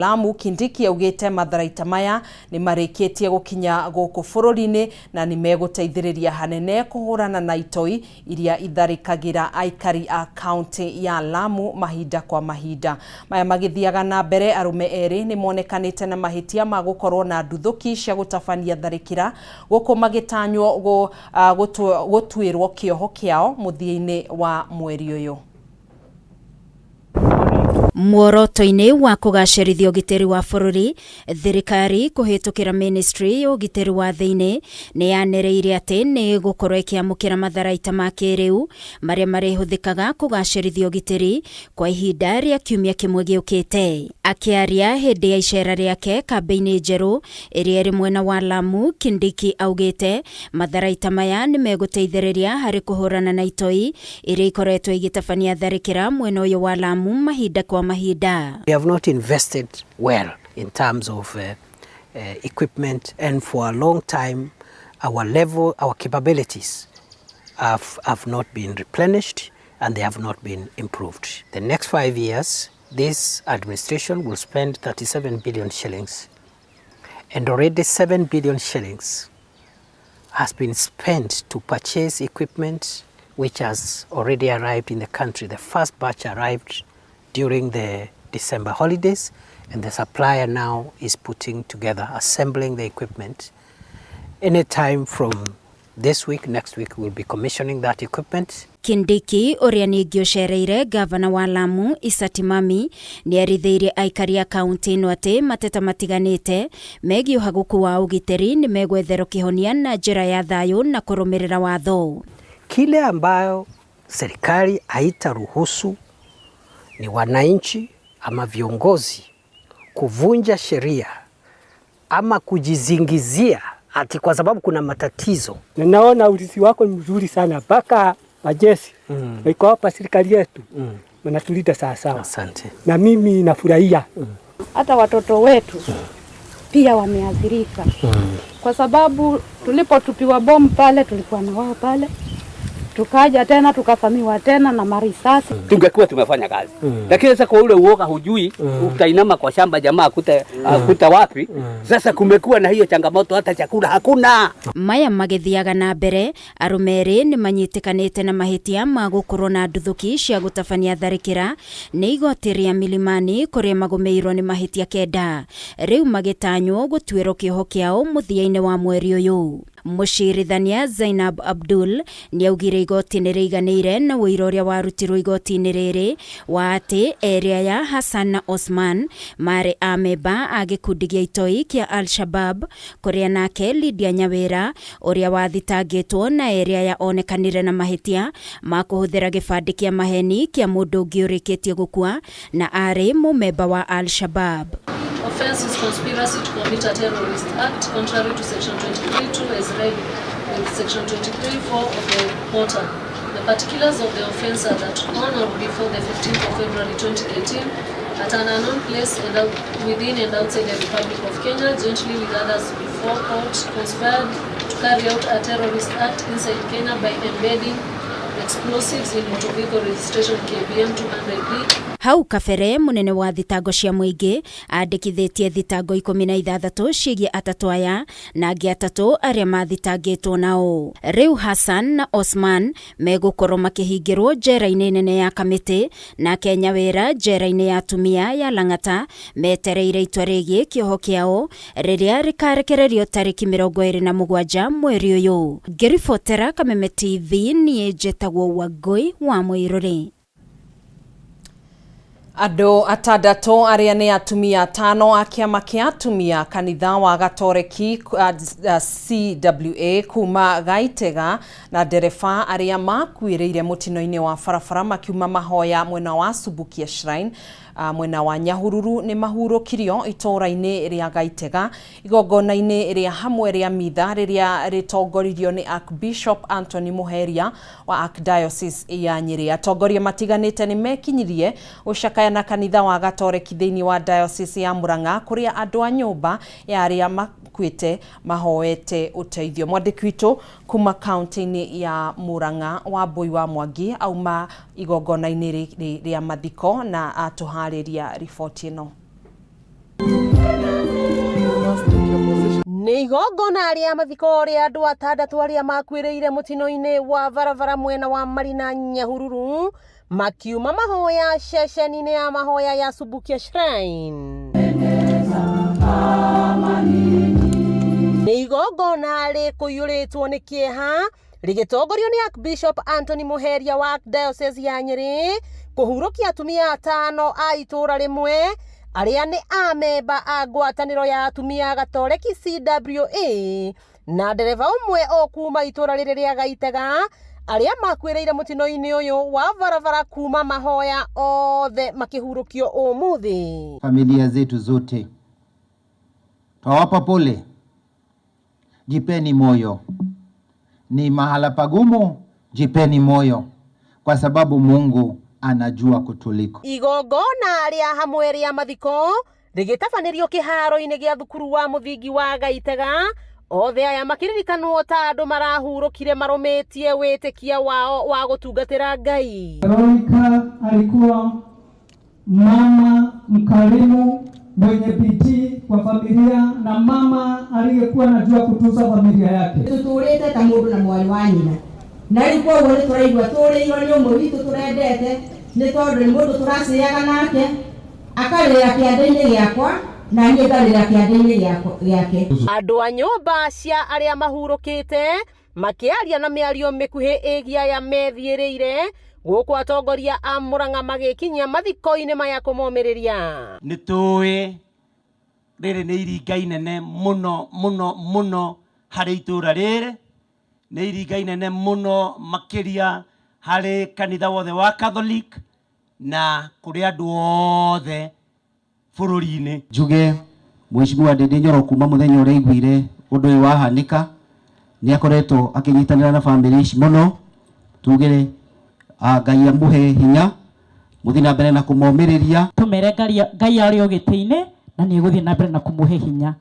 Lamu Kindiki augĩte matharaita maya nĩ marĩkĩtie gũkinya gũkũ bũrũri-inĩ na nĩ megũteithĩrĩria hanene kũhũrana na itoi iria itharĩkagĩra aikari a kaunti ya Lamu mahinda kwa mahinda. Maya magĩthiaga na mbere, arũme erĩ nĩ monekanĩte na mahĩtia ma gũkorwo na nduthũki cia gũtabania tharĩkĩra gũkũ magĩtanywo gũtuĩrwo kĩoho kĩao mũthia-inĩ wa mweri ũyũ. Muoroto-inĩ wa kũgacĩrithia ũgitĩri wa bũrũri, thirikari kũhĩtũkĩra ministry ya ũgitĩri wa thĩinĩ nĩ yanĩrĩire atĩ nĩ ĩgũkorwo ĩkĩamũkĩra matharaita ma kĩrĩu marĩa marĩhũthĩkaga kũgacĩrithia ũgitĩri kwa ihinda rĩa kiumia kĩmwe gĩũkĩte. Akĩaria hĩndĩ ya icera rĩake kambĩ-inĩ njerũ ĩrĩa ĩrĩ mwena wa Lamu, Kindiki augĩte matharaita maya nĩ megũteithĩrĩria harĩ kũhũrana na itoi iria ikoretwo igĩtabania tharĩkĩra mwena ũyũ wa Lamu mahinda kwa mahinda. We have not invested well in terms of equipment, and for a long time our level, our capabilities have not been replenished and they have not been improved. The next 5 years, this administration will spend 37 billion shillings, and already 7 billion shillings has been spent to purchase equipment, which has already arrived in the country. The first batch arrived during the December holidays, and the supplier now is putting together, assembling the equipment. Anytime from this week, next week, we'll be commissioning that equipment. Kindiki ũrĩa ningĩ ũcereire gavana wa Lamu Issa Timami nĩ erithĩirie aikari a kaunti ĩno atĩ mateta matiganĩte megiĩ ũhagũku wa ũgitĩri nĩ megwetherwo kĩhonia na njĩra ya thayũ na kũrũmĩrĩra watho. Kile ambayo serikali haitaruhusu ni wananchi ama viongozi kuvunja sheria ama kujizingizia ati kwa sababu kuna matatizo. Na naona ulinzi wako ni mzuri sana mpaka majeshi iko hapa serikali yetu wanatulinda sawa sawa. Asante. Na mimi nafurahia. Hata watoto wetu pia wameathirika kwa sababu tulipotupiwa bomu pale tulikuwa na wao pale, tukaja tena tukavamiwa tena na marisasi. Tungekuwa tumefanya kazi, lakini sasa kwa ule uoga hujui utainama kwa shamba jamaa akute wapi. Sasa kumekuwa na hiyo changamoto, hata chakula hakuna. Maya magĩthiaga na mbere, arũme erĩ nĩ manyitĩkanĩte na mahĩtia ma gũkorwo na nduthũki cia gũtabania tharĩkĩra nĩ igoti rĩa Milimani kũrĩa magũmĩirwo nĩ mahĩtia 9, rĩu magĩtanywo gũtuĩrwo kĩoho kĩao mũthia-inĩ wa mweri ũyũ. Mũcirithania Zainab Abdul nĩ augire igoti nĩ rĩiganĩire na ũira ũrĩa warutirwo igoti-inĩ rĩrĩ wa atĩ erĩ aya, Hassan na Osman, marĩ amemba a gĩkundi gĩa itoi kĩa Al-Shabab, kũrĩa nake Lydia Nyawĩra ũrĩa wathitangĩtwo na erĩ aya onekanire na mahĩtia ma kũhũthĩra gĩbandĩ kĩa maheni kĩa mũndũ ũngĩ ũrĩkĩtie gũkua na arĩ mũmemba wa Al-Shabab. Offense is conspiracy to commit a terrorist act contrary to section 23(2) as read with section 23(4) of the POTA. The particulars of the offense are that on or before the 15th of February 2018, at an unknown place and within and outside the Republic of Kenya, jointly with others before court, conspired to carry out a terrorist act inside Kenya by embedding explosives in motor vehicle registration KBM 200D. Hau kabere munene wa thitango cia mũingĩ andĩkithĩtie thitango 16 ciĩgiĩ atatũ aya na angĩ atatũ arĩa mathitangĩtwo nao. Rĩu Hassan na Osman megũkorwo makĩhingĩrwo njera-inĩ nene ya Kamĩtĩ, nake Nyawĩra njera-inĩ ya atumia ya Lang'ata, metereire itua rĩgiĩ kĩoho kĩao rĩrĩa rĩkarekererio tarĩki 27 mweri ũyũ. Ngĩribotera Kameme TV, niĩ njĩtagwo Wangũi wa Mũirũrĩ. Andũ atandatũ arĩa nĩ atumia atano a kĩama kĩa atumia kanitha wa Gatoreki CWA kuma Gaitega na ndereba arĩa makuĩrĩire mũtino-inĩ wa barabara makiuma mahoya mwena wa Subukia Shrine mwena wa Nyahururu nĩ mahurũkirio itũũra-inĩ rĩa Gaitega igongona-inĩ rĩa hamwe rĩa mitha rĩrĩa rĩtongoririo nĩ Archbishop Anthony Muheria wa Archdiocese ya Nyĩrĩ. Atongoria matiganĩte nĩ mekinyirie gũcakaya na kanitha wa Gatoreki thĩinĩ wa Diocese ya Murang'a kũrĩa andũ a nyũmba ya arĩa makuĩte mahoete ũteithio. Mwandĩki witũ kuma kaunti-inĩ ya Murang'a, Wambui wa Mwangi, auma igongona-inĩ rĩrĩ rĩa mathiko na atũharĩria riboti ĩno. Nĩ igongona rĩa mathiko rĩa andũ atandatũ arĩa makuĩrĩire mũtino-inĩ wa barabara mwena wa Marina Nyahururu makiuma mahoya ceceni-inĩ ya mahoya ya Subukia Shrine. Nĩ igongona rĩkũiyũrĩtwo nĩ kĩeha rĩgĩtongorio nĩ Archbishop Anthony Muheria wa Archdiocese ya Nyeri kũhurũkia atumia atano a itũũra rĩmwe arĩa nĩ amemba a ngwatanĩro ya atumia Gatoreki CWA na ndereba ũmwe o kuma itũũra rĩrĩ rĩa Gaitega arĩa makuĩrĩire mũtino-inĩ ũyũ wa barabara kuma mahoya othe makĩhurũkio ũmũthĩ. Familia zetu zote twawapa pole, jipeni moyo. Ni mahala pagumu, jipeni moyo, kwa sababu Mungu anajua kutuliko. Igongona rĩa hamwe rĩa mathiko rĩgĩtabanĩrio kĩharo-inĩ gĩa thukuru wa mũthingi wa Gaitega othe aya makĩririkanwo ta andũ marahurũkire marũmĩtie wĩtĩkia wao wa gũtungatĩra Ngai. Veronica alikuwa mama mkarimu mwenye bidii kwa familia na mama aliyekuwa anajua kutunza familia yake. Tuturite ta mundu na mwari wa nyina na riu koguo ni turaigua turiirwo ni umwe witu turendete ni tondu ni mundu turaciaga nake akarira kiande-ini giakwa na niĩ ngarĩra kĩande-inĩ gĩake. Andũ a nyũmba cia arĩa mahurũkĩte makĩaria na mĩario mĩkuhĩ ĩgiĩ aya methiĩrĩire gũkũ atongoria a Murang'a magĩkinyia mathiko-inĩ maya kũmomĩrĩria. Nĩ tũĩ rĩrĩ nĩ iringa inene mũno mũno mũno harĩ itũũra rĩrĩ, nĩ iringa inene mũno makĩria harĩ kanitha wothe wa Catholic na kũrĩ andũ othe bũrũri-inĩ. Njuge Mheshimiwa Ndindi Nyoro kuma mũthenya ũrĩa aiguire ũndũ ũyũ wahanĩka nĩ akoretwo akĩnyitanĩra na bamĩrĩ ici mũno, tugire Ngai amũhe hinya mũthiĩ na mbere na kũmomĩrĩria. Tumere Ngai arĩ o gĩtĩ-inĩ na nĩ egũthiĩ na mbere na kũmũhe hinya.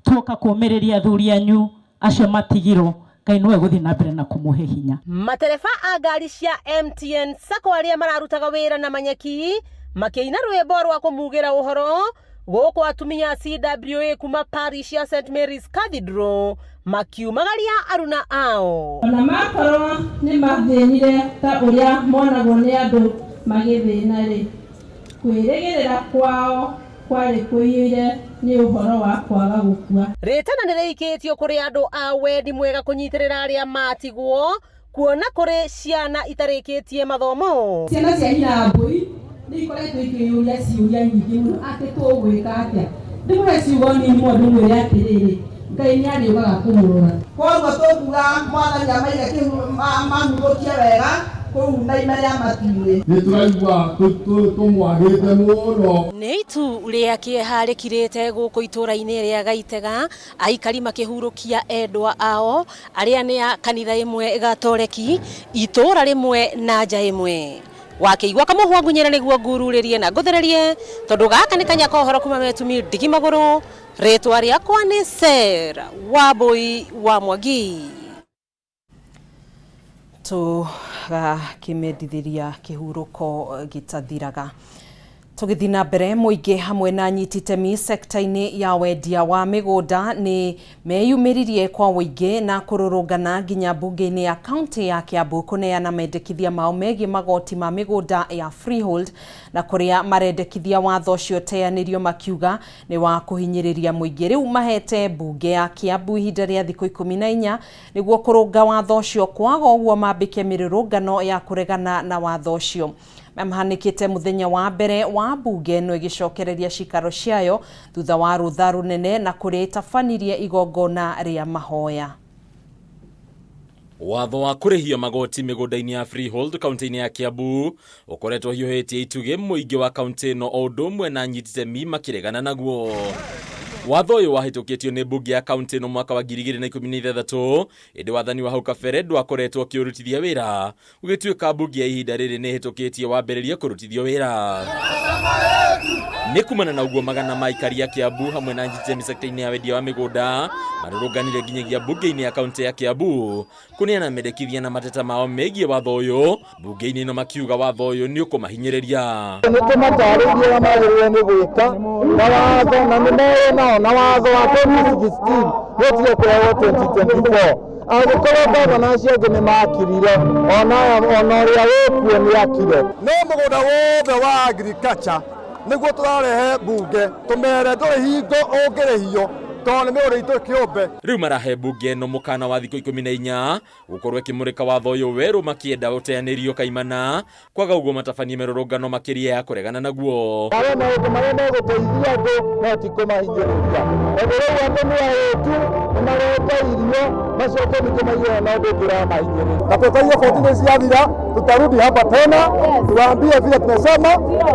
Tuoka kũmĩrĩria athuri anyu acio matigirwo, Ngai nĩwe egũthiĩ na mbere na kũmũhe hinya. Matereba a ngari cia MTN Sacco arĩa mararutaga wĩra na manyeki makĩina rwĩmbo rwa kũmugĩra ũhoro gũkũ atumia CWA kuma parish ya St Mary's Cathedral makiumagaria aruna ao. Ona makorwo nĩ mathĩnire ta ũrĩa monagwo nĩ andũ magĩthĩna-rĩ, kwĩrĩgĩrĩra kwao kwarĩ kũiyũire nĩ ũhoro wa kwaga gũkua. Rĩtana nĩ rĩikĩtio kũrĩ andũ a wendi mwega kũnyitĩrĩra arĩa matigwo kuona kũrĩ ciana itarĩkĩtie mathomo. Ciana cia nyina mbũi nĩ ikoretwo ikĩyũria ciũria nyingĩ mũno atĩ tũgwĩka atĩa. Ndĩmũhe ciugo nini mũno ndĩmwĩre atĩrĩrĩ, Ngai nĩ arĩũkaga kũmũrora. Koguo tũkuga Mwathani amaige mahurũkie wega kũu na ime rĩa matu-inĩ. Nĩ tũraigua tũmwagĩte mũno. Nĩ itu rĩa kĩeha rĩkirĩte gũkũ itũũra-inĩ rĩa Gaitega aikari makĩhurũkia endwa ao arĩa nĩ a kanitha ĩmwe Gatoreki itũũra rĩmwe na nja ĩmwe. Wakĩigua kamũhwa ngunyĩra nĩguo ngururĩrie na ngũthererie tondũ gaka nĩ kanya ka ũhoro kuma metumi ndigi magũrũ. Rĩtwa rĩakwa nĩ Sarah Wambui wa Mwangi. Tũgakĩmendithĩria kĩhurũko gĩtathiraga. Tũgĩthiĩ na mbere mũingĩ hamwe na anyiti itemi sekta-inĩ ya wendia wa mĩgũnda nĩ meyumĩririe kwa ũingĩ na kũrũrũngana nginya mbunge-inĩ ya kaunti ya Kiambu kũneana mendekithia mao megiĩ magoti ma mĩgũnda ya freehold na kũrĩa marendekithia watho ũcio ũteanĩrio makiuga nĩ wa kũhinyĩrĩria mũingĩ. Rĩu mahete mbunge ya Kiambu ihinda rĩa thikũ 14 nĩguo kũrũnga watho ũcio, kwaga ũguo mambĩke mĩrũrũngano ya kũregana na watho ũcio. Mahanĩkĩte mũthenya wa mbere wa mbunge ĩno ĩgĩcokereria cikaro ciayo thutha wa rũtha rũnene na kũrĩa ĩtabanirie igongona rĩa mahoya. Watho wa kũrĩhio magoti mĩgũnda-inĩ ya freehold kaunti-inĩ ya Kiambu ũkoretwo hiũhĩtie itugĩ mũingĩ wa kaunti ĩno o ũndũ ũmwe na anyiti itemi makĩregana naguo. Watho ũyũ wahĩtũkĩtio nĩ mbunge ya kaunti ĩno mwaka wa 2016 ĩndĩ wathani wa hau kabere ndwakoretwo ũkĩũrutithia wĩra gũgĩtuĩka mbunge ya ihinda rĩrĩ nĩ ĩhĩtũkĩtie wambĩrĩrie kũrutithio wĩra. Nĩ kumana na ũguo magana ma aikari a Kiambu hamwe na anyiti itemi sekta-inĩ ya wendia wa mĩgũnda marũrũnganire nginyagia mbunge-inĩ ya kaunti ya Kiambu kũneana mendekithia na mateta mao megiĩ watho ũyũ. Mbunge-inĩ ĩno makiuga watho ũyũ nĩ ũkũmahinyĩrĩria. Nĩ tũmatarĩirie ũrĩa magĩrĩirwo nĩ gwĩka na watho na nĩ moĩ nao na watho wa 2016 Gũtige kũrehwo 2024. Angĩkorwo gavana acio angĩ nĩ makirire, ona ũrĩa wĩkuo nĩ akire. No mũgũnda wothe wa agriculture nĩguo tũrarehe mbunge tũmere ndũrĩ hingo ũngĩrĩhio tondũ nĩ mĩgũnda itũ kĩũmbe. Rĩu marahe mbunge ĩno mũkana wa thikũ 14 gũkorwo ĩkĩmũrĩka watho ũyũ werũ makĩenda ũteanĩrio kaimana, kwaga ũguo matabanie mĩrũrũngano makĩria ya kũregana naguo. Arĩa maũndũ marĩa megũteithia andũ no ti kũmahinyĩrĩria, tondũ rĩu andũ nĩ ahũtu, nĩ marenda irio, macoke ningĩ maigue na ũndũ ũngĩ ũramahinyĩrĩria. Na tutahiyo 14 days ciathira, tutarudi hapa tena tuwaambie vile tumesema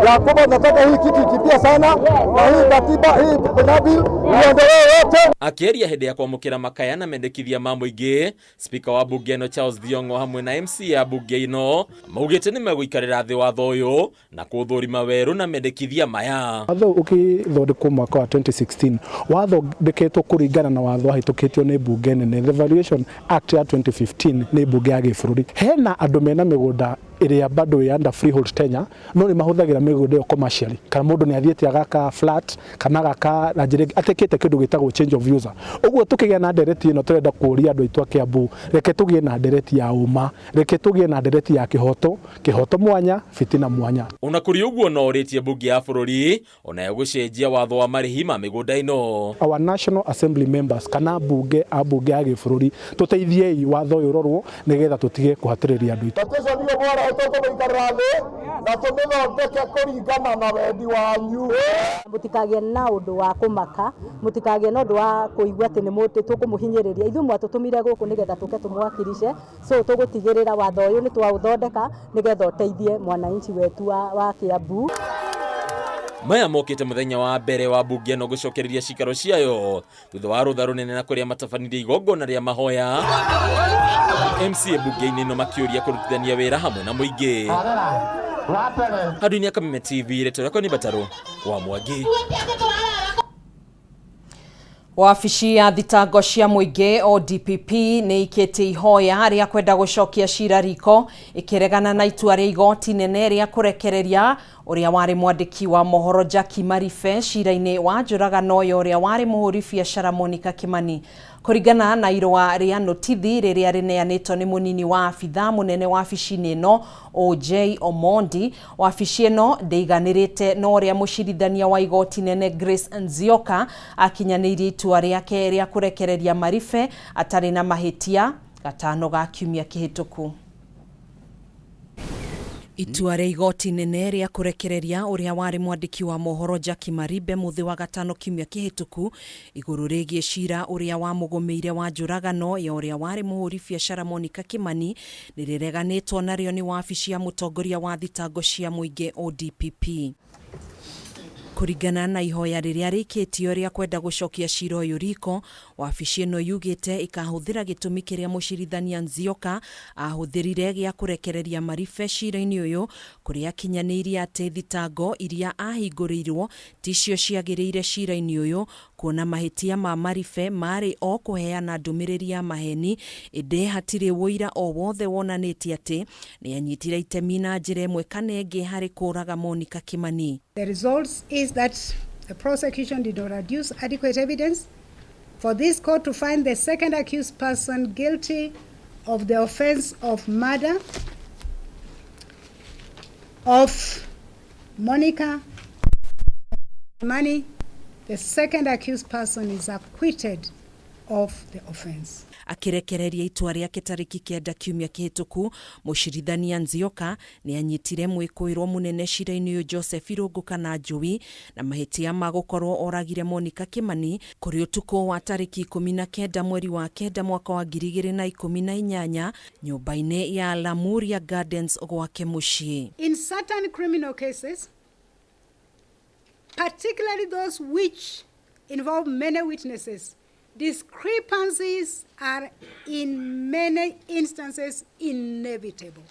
ya kwamba tunataka hii kitu ikimbia sana, na hii katiba hii bill iondolewe yote. Akĩaria hĩndĩ ya kwamũkĩra makaya na mendekithia ma mũingĩ, Spika wa mbunge ĩno Charles Thiong'o hamwe na MC ya mbunge ĩno maugĩte nĩ megũikarĩra thĩ watho ũyũ na kũũthũrima werũ na mendekithia maya. Watho ũkĩthondekwo mwaka wa 2016 wathondeketwo kũringana na watho wahĩtũkĩtio nĩ mbunge nene, the Valuation Act ya 2015 nĩ mbunge ya gĩbũrũri. Hena andũ mena mĩgũnda ĩrĩa bado ĩ under freehold tenure, no nĩ mahũthagĩra mĩgũnda ĩyo commercially, kana mũndũ nĩ athiĩte agaka flat kana agaka na njĩra atekĩte kĩndũ gĩtagwo change of user. Ũguo tũkĩgĩa na ndereti ĩno tũrenda kũũria andũ aitũ a Kiambu, reke tũgĩe na ndereti ya ũma, reke tũgĩe na ndereti ya kĩhoto, kĩhoto mwanya, fitina mwanya. Ona kũrĩ ũguo no ũrĩtie mbunge ya bũrũri onayo gũcenjia watho wa marĩhi ma mĩgũnda ĩno. Our National Assembly members kana mbunge a mbunge ya gĩbũrũri, tũteithiei watho ũyũ ũrorwo nĩgetha tũtige kũhatĩrĩria andũ aitũ. Petition hiyo bora tũkũmĩikarĩra thĩ na tũmĩthondeke kũringana na wendi wanyu. Mũtikagĩe na ũndũ wa kũmaka, mũtikagĩe na ũndũ wa kũigua atĩ nĩ tũkũmũhinyĩrĩria. Ithuĩ mwatũtũmire gũkũ nĩgetha tũke tũmwakirishe, so tũgũtigĩrĩra watho ũyũ nĩ twaũthondeka nĩgetha ũteithie mwananchi wetu wa Kiambu. Maya mokĩte mũthenya wa mbere wa mbunge ĩno gũcokereria cikaro ciayo thutha wa rũtha rũnene na kũrĩa matabanirie igongona rĩa mahoya. MCA mbunge-inĩ ĩno makĩũria kũrutithania wĩra hamwe na mũingĩ. Handũ-inĩ ya Kameme TV, rĩtwa rĩakwa nĩ Batarũ wa Mwangi. Wabici ya thitango cia mũingĩ ODPP nĩ ikĩtie ihoya rĩa kwenda gũcokia cira riko ĩkĩregana na itua rĩa igoti nene rĩa kũrekereria ũrĩa warĩ mwandĩki wa mohoro Jackie Maribe cira-inĩ wa njũragano ya ũrĩa warĩ mũhũri biacara Monica Kimani. Kũringana na irũa rĩa notithi rĩrĩa rĩneanĩtwo nĩ mũnini wa abithaa mũnene wabici-inĩ ĩno OJ Omondi, wabici ĩno ndĩiganĩrĩte na ũrĩa mũcirithania wa igoti nene Grace Nzioka akinyanĩirie itua rĩake rĩa kũrekereria Maribe atarĩ na mahĩtia gatano ga kiumia kĩhĩtũku. Itua rĩa igoti nene rĩa kũrekereria ũrĩa warĩ mwandĩki wa mohoro Jackie Maribe mũthĩ wa gatano kiumia kĩhĩtũku igũrũ rĩgiĩ cira ũrĩa wamũgũmĩire wa njũragano ya ũrĩa warĩ mũhũri biacara Monica Kimani nĩ rĩreganĩtwo narĩo nĩ wabici ya mũtongoria wa thitango cia mũingĩ ODPP. Kũringana na ihoya rĩrĩa rĩikĩtio rĩa kwenda gũcokia cira ũyũ riko, wabici ĩno yugĩte ĩkahũthĩra gĩtũmi kĩrĩa mũcirithania Nzioka ahũthĩrire gĩa kũrekereria Maribe cira-inĩ ũyũ, kũrĩa akinyanĩirie atĩ thitango iria ahingũrĩirwo ticio ciagĩrĩire cira-inĩ ũyũ, kuona mahĩtia ma Maribe marĩ o kũheana ndũmĩrĩri ya maheni, ĩndĩ hatirĩ ũira o wothe wonanĩtie atĩ nĩanyitire itemi na njĩra ĩmwe kana ĩngĩ harĩ kũũraga Monica Kimani. The results is that the prosecution did not adduce adequate evidence for this court to find the second accused person guilty of the offense of murder of Monica Kimani. The second accused person is acquitted of the offense. Akirekereria itua rĩake tarĩki 9 kiumia kĩhĩtũku, mũcirithania Nzioka nĩ anyitire mwĩkũĩrwo mũnene cira-inĩ ũyũ Joseph Irũngũ kana Njui na mahĩtia ma gũkorwo oragire Monica Kimani kũrĩ ũtukũ wa tarĩki 19 mweri wa 9 mwaka wa 2018 nyũmba-inĩ ya Lamuria Gardens gwake mũciĩ. In certain criminal cases, particularly those which involve many witnesses, discrepancies are in many instances inevitable.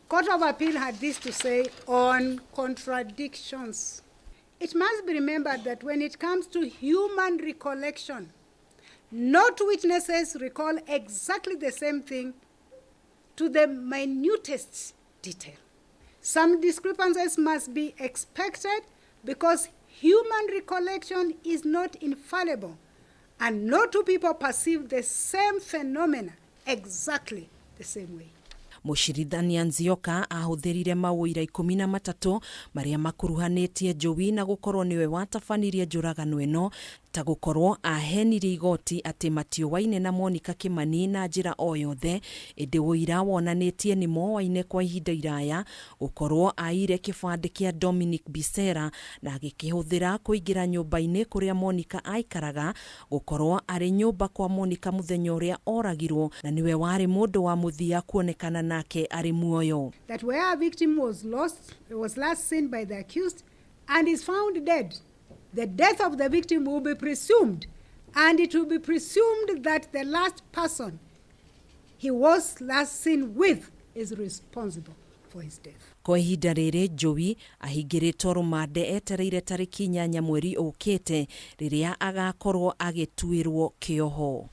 Court of Appeal had this to say on contradictions. It must be remembered that when it comes to human recollection, no two witnesses recall exactly the same thing to the minutest detail. Some discrepancies must be expected because human recollection is not infallible And no two people perceive the same phenomena exactly the same way. Mũcirithania Nzioka ahũthĩrire maũira 13 marĩa makuruhanĩtie Njowi na gũkorwo nĩwe watabanirie njũragano ĩno, ta gũkorwo ahenirie igoti atĩ matiũaine na Monica Kimani na njĩra o yothe, ĩndĩ ũira wonanĩtie nĩ moaine kwa ihinda iraya, gũkorwo aiyire kĩbandĩ kĩa Dominic Bisera na agĩkĩhũthĩra kũingĩra nyũmba-inĩ kũrĩa Monica aikaraga, gũkorwo arĩ nyũmba kwa Monica mũthenya ũrĩa oragirwo na nĩwe warĩ mũndũ wa mũthia kuonekana nake arĩ muoyo. That where a victim was lost, was last seen by the accused and is found dead, the death of the victim will be presumed, and it will be presumed that the last person he was last seen with is responsible for his death. Kwa ihinda rĩrĩ Njowi ahingĩrĩtwo rũmande etereire tarĩki 8 mweri ũkĩte rĩrĩa agakorwo agĩtuĩrwo kĩoho.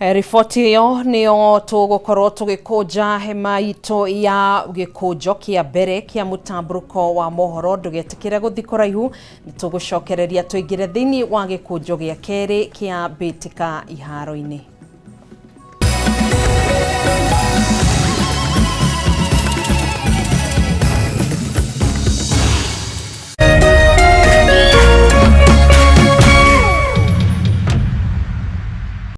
Riboti ĩyo nĩyo tũgũkorwo tũgĩkũnja hema itũ ya gĩkũnjo kĩa mbere kĩa mũtambũrũko wa mohoro. Ndũgetĩkĩre gũthiĩ kũraihu, nĩtũgũcokereria tũingĩre thĩinĩ wa gĩkũnjo gĩa kerĩ kĩa mbĩtĩka iharo-inĩ.